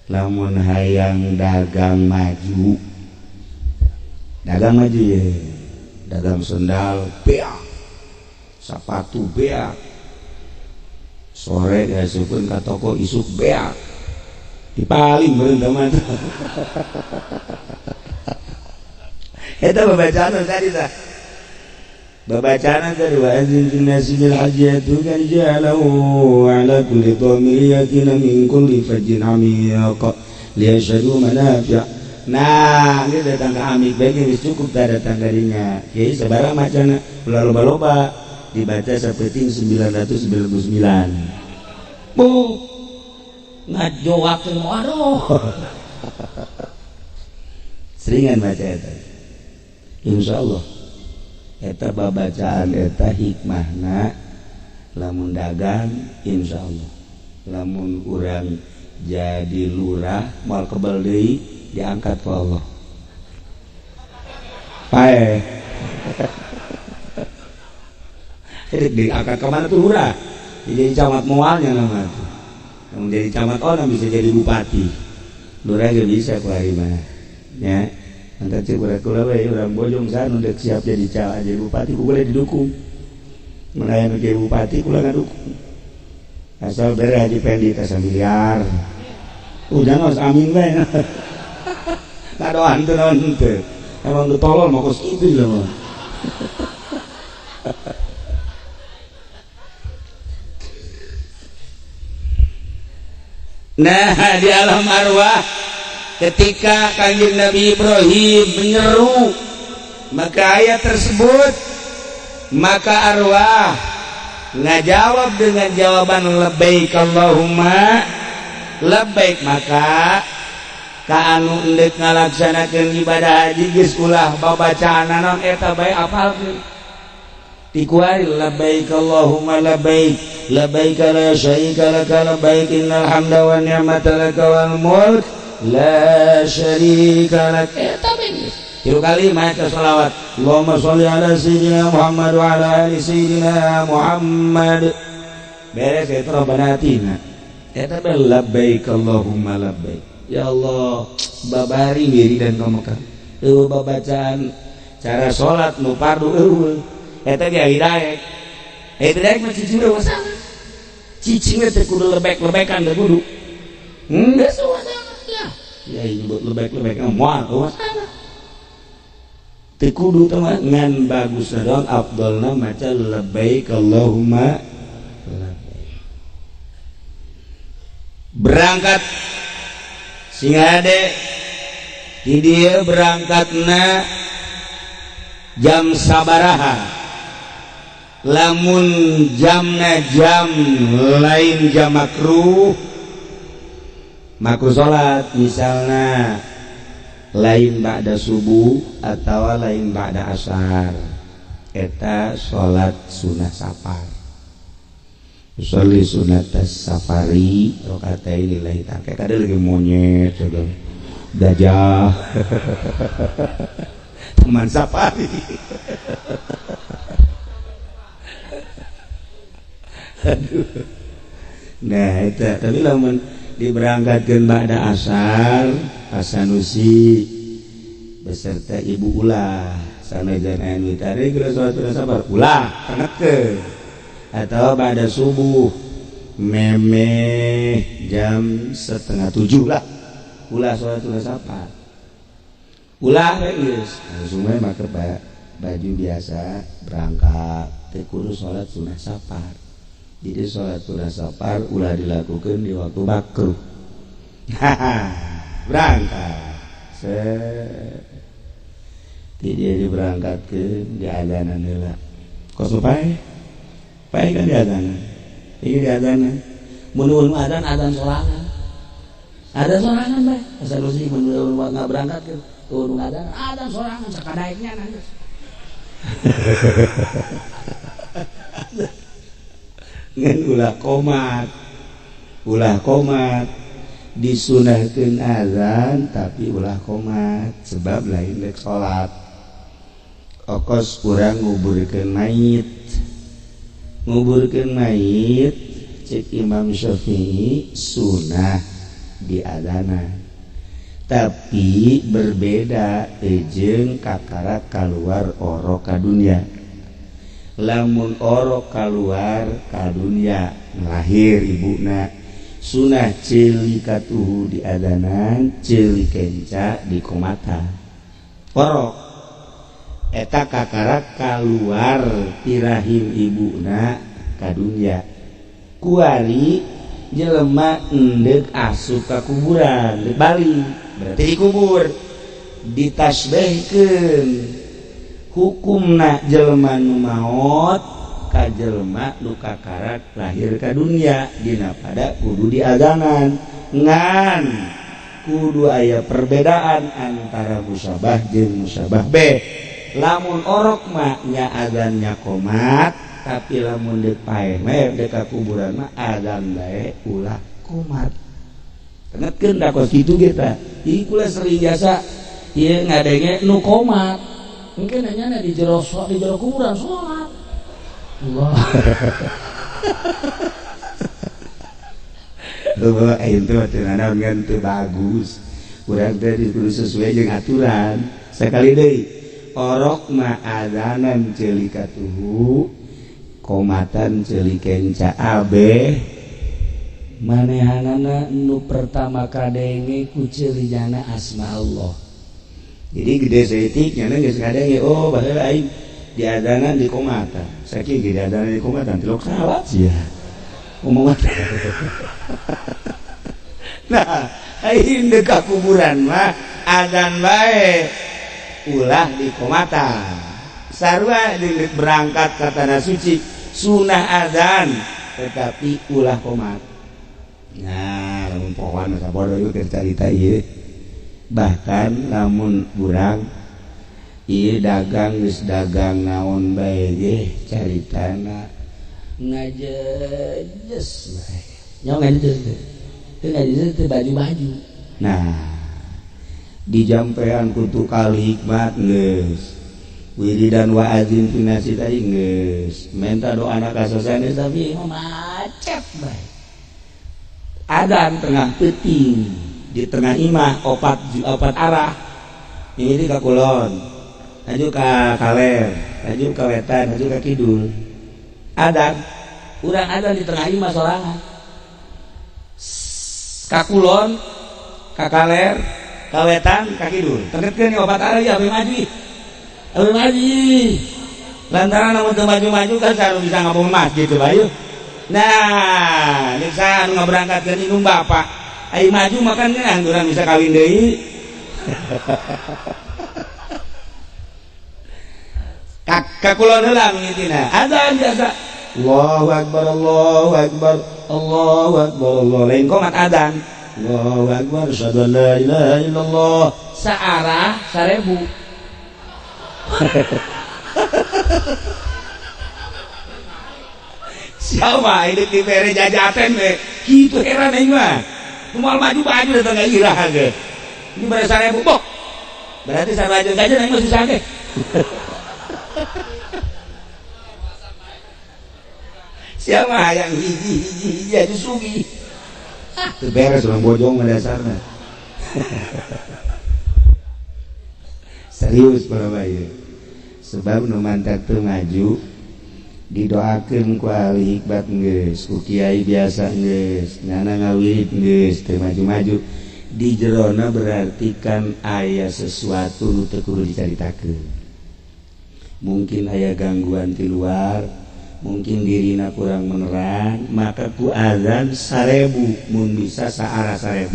Lamun hayang dagang maju, dagang maju ya, dagang sendal beak, sepatu beak, sore diasupkeun ka toko isuk beak, dipaling meureun teh mah. Eta babacaan tadi tah. Babacaan tadi wa azin fil nasi bil hajjatu kan ja'alahu ala kulli dhamir yatina min kulli fajjin amiq liyashhadu manafi'. Nah, ini datang ke amik bae geus cukup tah datang darinya. Kiai sabaraha macana ulah loba-loba dibaca sapeting 999. Bu ngajoakeun aduh. Seringan baca eta. Insyaallah eta babacaan eta hikmahna lamun dagang insyaallah lamun urang jadi lurah moal kebel deui diangkat ku Allah. Pae. Diangkat ke mana tuh lurah? Jadi camat moalnya nama tuh. Lamun jadi camat orang bisa jadi bupati. Lurah ge bisa ku ari mah. Nya. Nanti cek urang kula we urang Bojong sana udah siap jadi camat jadi bupati ku boleh didukung. Mun aya nu jadi bupati kula ngadukung. Asal bere Haji Pendi teh miliar. Udah harus amin bae. Ngadoan teu naon teu. Emang nu tolol mah kos kitu lah mah. Nah, di alam arwah ketika Kanjeng Nabi Ibrahim menyeru maka ayat tersebut, maka arwah ngajawab dengan jawaban labbaik Allahumma labbaik. Maka ka anu endek ngalaksanakeun ibadah haji geus ulah babacaan naon eta bae apalkeun tikuari labbaik Allahumma labbaik labbaik la syarika laka labbaik innal hamda wan ni'mata laka wal mulk la syarika lak. Eta bae tilu kali maca selawat Allahumma sholli ala sayyidina Muhammad wa ala ali sayyidina Muhammad. Beres eta rabbana atina. Eta bae labbaik Allahumma labbaik. Ya Allah, babari wiridan ka Mekah. Eueuh babacaan cara salat nu fardu eueuh. Eta ge daek. Eta daek mah cicing we masalah. Cicing we teh kudu lebek-lebekan teh kudu. Geus masalah. Ya nyebut lebek-lebek moal masalah. Teu kudu teh mah ngan bagusna doang afdalna maca labbaik Allahumma labbaik. Berangkat sing hade di dieu berangkatna jam sabaraha. Lamun jamna jam lain jam makruh, makruh salat misalna lain ba'da subuh atau lain ba'da asar, eta salat sunah safar. Sholli sunat safari rakaataini lillahi ta'ala. Kayak tadi lagi monyet segala gajah teman safari. Aduh. Nah itu tapi lamun diberangkatkeun ba'da asar Pasanusi beserta ibu ulah sanajan anu tadi geus salat safar ulah tengekeun atau pada subuh memeh jam 6:30 lah ulah salat safar ulah we geus langsung we make baju biasa berangkat teh kudu salat sunah safar. Jadi salat sunah safar ulah dilakukan di waktu makruh. Berangkat tidak diberangkatkeun di adanan heula kos pae pae kan di adanan ieu di adanan mun adan adan sorangan adan sorangan bae asal sih mun nggak berangkatkeun turun adan adan sorangan sakadaeknya nangis. Ngan ulah komat disunahkeun azan tapi ulah komat sebab lain rek salat. Okos urang nguburkeun mayit, nguburkeun mayit cek Imam Syafi'i sunah diadana tapi berbeda jeung kakara kaluar orok ka dunya. Lamun orok kaluar ka dunya lahir ibuna sunah ceuli katuhu diadanan ceuli kenca dikomatan orok eta kakara kaluar ti rahim ibuna ka dunya kuari jelema endek asup ka kuburan deuk balik berarti dikubur ditasbihkeun hukumna jelema nu maot ka jelema nu kakarak lahir ka dunya dina pada kudu diadanan ngan kudu aya perbedaan antara musabah jeung musabah B. Lamun orok mah nya adzannya qomat tapi lamun deuk paeh mah deuk ka kuburan mah adzan bae ulah qomat. Tengetkeun da kos kitu ge tah. Ieu kula sering jasa ieu ngadenge nu qomat. Mungkin nanya di jero kuburan sholat. Allah. Eueuh ayeuna teh cenah ngan teu bagus. Urang teh kudu sesuai jeung aturan. Sakali deui orok mah adzanan ceuli katuhu komatan ceuli kenca abeh manehanana nu pertama kadenge ku ceuli jana asma Allah. Jadi gede saeutik nya geus kadenge oh baheula aing diadanan di komatan. Sakieu ge diadanan di komatan tilok salat sia. Omongan. Nah, aing deuk ka kuburan mah adzan bae ulah di komatan. Sarua jeung berangkat ka tanah suci sunah adzan tetapi ulah komat. Nah, lamun pohoan mah sabodo ieu keur carita ieu. Bahkan lamun urang ieu dagang geus dagang naon bae ge caritana ngajejes bae. Nya ngajejes teh. Teu ngajejes teh baju-baju. Nah, dijampean ku tukal hikmat geus. Wiridan wa azin finasi tadi geus. Menta doana ka sasanes tapi macet bae. Adzan tengah peuting di tengah imah opat arah. Ini ka kulon, laju ka kaler, laju ka wetan, laju ka kidul. Adzan urang adzan di tengah imah sorangan. Ka kulon, ka kaler, ka wetan, ka kidul. Tengetkeun opat arah ieu abeh maju. Abeh maju. Lantaran lamun teu maju-maju kan saru bisa ngabung masjid coba yeuh. Nah, nisa anu ngaberangkatkeun indung bapak. Ai maju makan geunah urang bisa kawin deui. Ka kulon heula mimitina. Adzan biasa. Allahu akbar, Allahu akbar, Allahu akbar, Allah. Lain qomat adzan. Allahu akbar, asyhadu an la ilaha illallah. Saarah 1000. Siapa ini dibere jajaten we. Kitu heran aing mah. Moal maju-maju datang ka irah ge. Ini bare 1000 bok. Berarti sarua jajan aing mah susah ge. Siapa hayang hiji-hiji hiji sugi. Ah, teu beres urang bojong mah dasarna. Serius para bae. Sebab nu mantak teu maju didoakeun ku ahli hikmat geus, ku kiai biasa geus, nyana ngawirid geus teu maju-maju. Di jerona berarti kan aya sesuatu nu teu kudu dicaritakeun. Mungkin aya gangguan ti luar, mungkin dirina kurang menerang, maka ku azan 1000 mun bisa saarah 1000,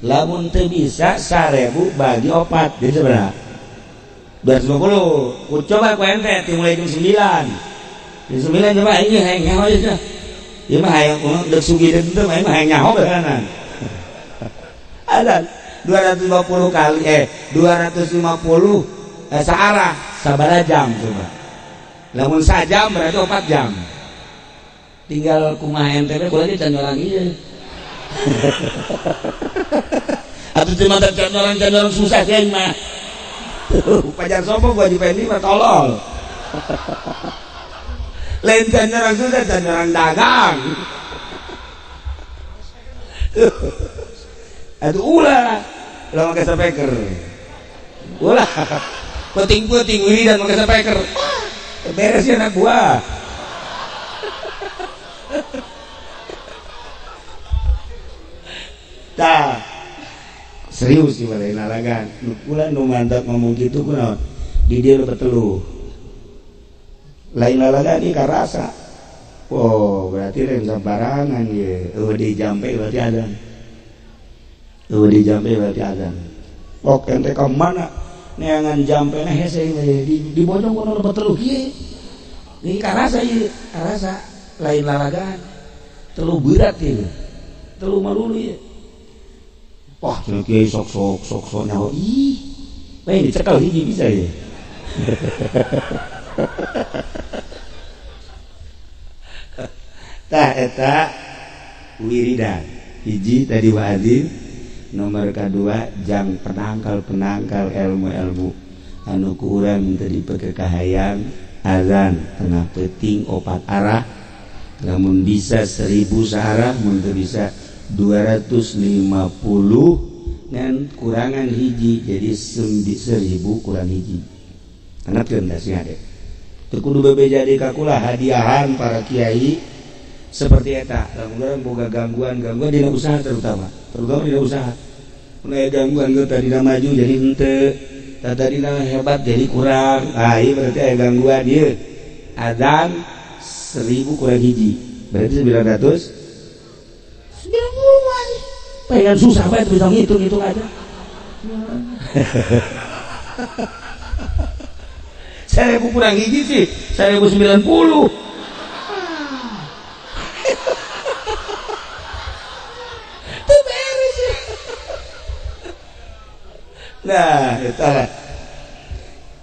lamun teu bisa 1000 bagi 4 jadi seberapa? 250. Ku coba ku ente mulai jam 9. Jam 9 coba ini hayang nyaho aja. Ieu mah hayang deuk sugih deuk teu mah hayang nyaho beunaan. Azan 250 kali 250 saarah sabaraha jam coba. Lamun sajam berarti 4 jam. Tinggal kumaha ente we kula ge can nyorang ieu. Atuh teu mah can nyorang susah sih aing mah. Pajar sopo gua Haji Pendi mah tolol. Lain can nyorang susah, can nyorang dagang. Atuh ulah ulah make speaker. Ulah penting-penting wiridan make speaker. Beres ya anak gua. Tah serius sih lain lalagan. Nu kula nu mantap ngomong kitu kunaon? Di dieu nu teluh. Lain lalagan ieu karasa. Oh, berarti lain sembarangan ye. Eueuh di jampe berarti azan. Eueuh di jampe berarti azan. Ok ente ka mana? Neangan jampe na hese di dibojong kono nu teluh ieu. Ieu karasa ieu, karasa lain lalagan. Teluh berat ieu. Teluh malulu ieu. Wah, cenah kiai sok sok sok sok nyaho. Ih, lain dicekal hiji bisa ya. Tah eta wiridan. Hiji tadi wazim, nomor kedua jang penangkal-penangkal ilmu-ilmu anu ku urang teu dipeke kahayang azan tengah peuting opat arah, lamun bisa 1000 saarah, mun teu bisa 250 dan kurangan hiji jadi 1000 kurang hiji. Angatkeun da sing ade. Teu kudu bebeja deui ka kula hadiahan para kiai seperti eta. Lamun urang boga gangguan-gangguan dina usaha terutama dina usaha. Mun aya gangguan ge tadina maju jadi henteu, tadina hebat jadi kurang. Ah ieu berarti aya gangguan ieu. Azan 1000 kurang hiji berarti 900. Pengen susah banget bisa ngitung-ngitung aja. 1000 kurang hiji sih 1090. Tuh beres. Nah, itulah